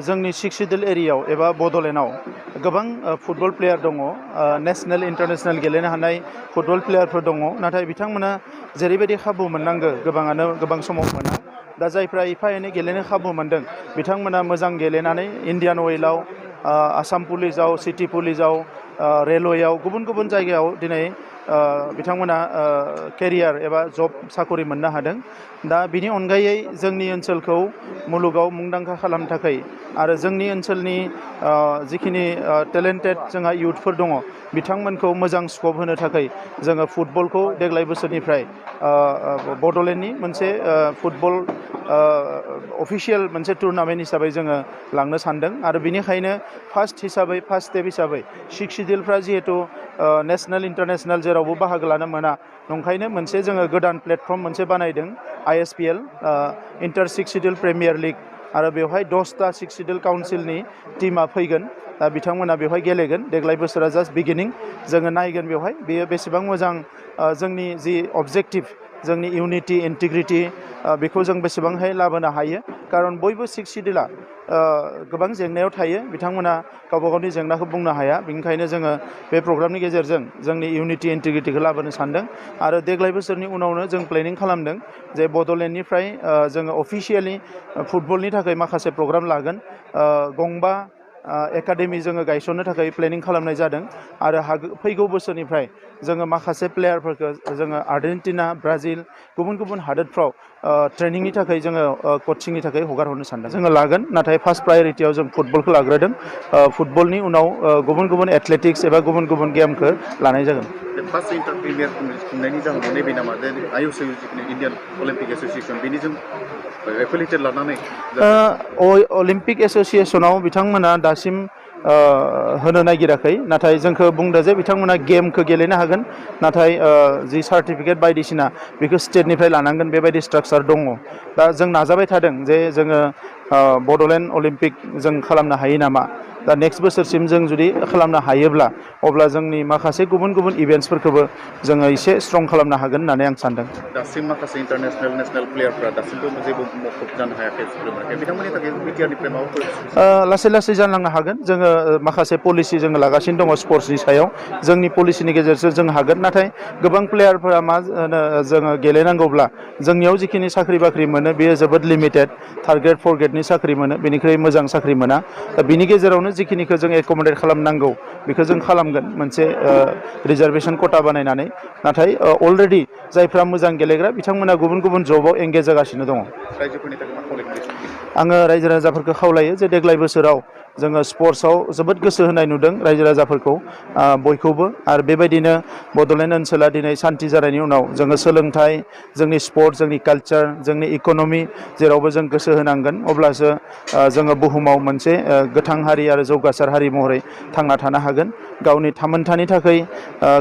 जोंनि सिक्सिडिल एरियायाव एबा बड'लेण्डआव गोबां फुटबल प्लेयार दङ, नेशनेल इन्टारनेशनेल गेलेनो हानाय फुटबल प्लेयारफोर दङ, नाथाय बिथांमोना जेरैबायदि खाबु मोननांगौ गोबाङानो गोबां समाव मोना। दा जायफ्रा एफा एनै गेलेनो खाबु मोनदों बिथांमोना मोजां गेलेनानै इन्डियान अइलआव, आसाम पुलिसाव, सिटि पुलिसाव, रेलवेआव, गुबुन गुबुन जायगायाव दिनै बिथांमोना केरियार एबा जब साखरि मोननो हादों। दा बिनि अनगायै जोंनि ओनसोलखौ मुलुगाव मुंदांखा खालामनो थाखाय आरो जोंनि ओनसोलनि जिखिनि टेलेन्टेड जोंहा इयुथफोर दङ बिथांमोनखौ मोजां स्कप होनो थाखाय जोङो फुटबलखौ देग्लाय बोसोरनिफ्राय बड'लेण्डनि मोनसे फुटबल अफिसियेल मोनसे टुर्नामेन्ट हिसाबै जोङो लांनो सानदों। आरो बिनिखायनो फार्स्ट स्टेप हिसाबै सिक्सिडिलफ्रा जिहेतु नेशनेल इन्टारनेशनेल जेरावबो बाहागो लानो मोना, नंखायनो मोनसे जोङो गोदान प्लेटफर्म मोनसे बानायदों, ISPL इन्टार सिक्सिडिल प्रिमियार लिग। आरो बेवहाय 10टा सिक्सिडिल काउन्सिलनि टिमा फैगोन, दा बिथांमोना बेवहाय गेलेगोन। देग्लाय बोसोरा जास्ट बिगिनिं, जोङो नायगोन बेवहाय बेयो बेसेबां मोजां जोंनि जि अबजेक्टिभ, जोंनि इउनिटि इन्टिग्रिटि, बेखौ जों बेसेबांहाय लाबोनो हायो। खारन बयबो सिक्सिडिला गोबां जेंनायाव थायो, बिथांमोना गावबा गावनि जेंनाखौ बुंनो हाया। बेनिखायनो जोङो बे प्रग्रामनि गेजेरजों जोंनि इउनिटि इन्टिग्रिटिखौ लाबोनो सानदों। आरो देग्लाय बोसोरनि उनावनो जों प्लेनिं खालामदों जे बड'लेण्डनिफ्राय जोङो अफिसियेलि फुटबलनि थाखाय माखासे प्रग्राम लागोन। गंबा एकाडेमि जोङो गायसननो थाखाय प्लेनिं खालामनाय जादों। आरो फैगौ बोसोरनिफ्राय जोङो माखासे प्लेयारफोरखौ जोङो आर्जेन्टिना, ब्राजिल, गुबुन गुबुन हादोरफ्राव ट्रेनिंनि थाखाय जोङो कचिंनि थाखाय हगार हरनो सानदों। जोङो लागोन, नाथाय फार्स्ट प्रायरिटियाव जों फुटबलखौ लाग्रोदों। फुटबलनि उनाव गुबुन गुबुन एथलेटिक्स एबा गुबुन गुबुन गेमखौ लानाय जागोन। फार्स्ट इन्टार प्रिमियार खुंनायनि जाहोना नैबे नामा जे IOC इन्डियान अलिम्पिक एस'सिएसन बेनिजों एफिलिएटेड लानानै अलिम्पिक एस'सिएसनाव बिथांमोना दासिम होनो नागिराखै, नाथाय जोंखौ बुंदों जे बिथांमोना गेमखौ गेलेनो हागोन, नाथाय जि सार्टिफिकेट बायदिसिना बेखौ स्टेटनिफ्राय लानांगोन, बेबायदि स्ट्राक्चार दङ। दा जों नाजाबाय थादों जे जोङो बड'लेण्ड अलिम्पिक जों खालामनो हायो नामा। दा नेक्स्ट बोसोरसिम जों जुदि खालामनो हायोब्ला अब्ला जोंनि माखासे गुबुन गुबुन इभेन्ट्सफोरखौबो जोङो एसे स्ट्रं खालामनो हागोन होननानै आं सानदों। दासिम माखासे इन्टारनेशनेल नेशनेल प्लेयारफ्रा दासिमबो जेबो मुखुब जानो हायाखै, बिथांमोननि थाखाय बिटिआरनिफ्राय माबाफोर लासै लासै जालांनो हागोन। जोङो माखासे पलिसि जोङो लागासिनो दङ स्पर्ट्सनि सायाव, जोंनि पलिसिनि गेजेरजों जों हागोन। नाथाय गोबां प्लेयारफोरा मा होनो, जोङो गेलेनांगौब्ला जोंनियाव जिखिनि साख्रि बाख्रि मोनो बेयो जोबोद लिमिटेड, थार्ड ग्रेड 4 ग्रेडनि साख्रि मोनो, बेनिख्रुइ मोजां साख्रि मोना। दा बिनि गेजेरावनो जिखिनिखौ जों एकमडेट खालामनांगौ बेखौ जों खालामगोन मोनसे रिजार्भेसन खथा बानायनानै। नाथाय अलरेडि जायफ्रा मोजां गेलेग्रा बिथांमोना गुबुन गुबुन जबाव एंगेज जागासिनो दङ। रायजोफोरनि थाखाय मा खावलायगोन? आङो रायजो राजाफोरखौ खावलायो जे देग्लाय बोसोराव जोङो स्पर्ट्सआव जोबोद गोसो होनाय नुदों रायजो राजाफोरखौ, बयखौबो। आरो बेबायदिनो बड'लेण्ड ओनसोला दिनै सान्थि जानायनि उनाव जोङो सोलोंथाइ, जोंनि स्पर्ट्स, जोंनि कालचार, जोंनि इक'नमि जेरावबो जों गोसो होनांगोन। अब्लासो जोङो बुहुमाव मोनसे गोथां हारि आरो जौगासार हारि महरै थांना थानो हागोन। गावनि थामोनथानि थाखाय,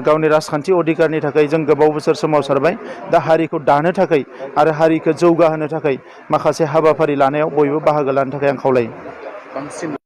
गावनि राजखान्थि अधिकारनि थाखाय जों गोबाव बोसोर सोमावसारबाय। दा हारिखौ दानो थाखाय आरो हारिखौ जौगाहोनो थाखाय माखासे हाबाफारि लानायाव बयबो बाहागो लानो थाखाय आं खावलायो।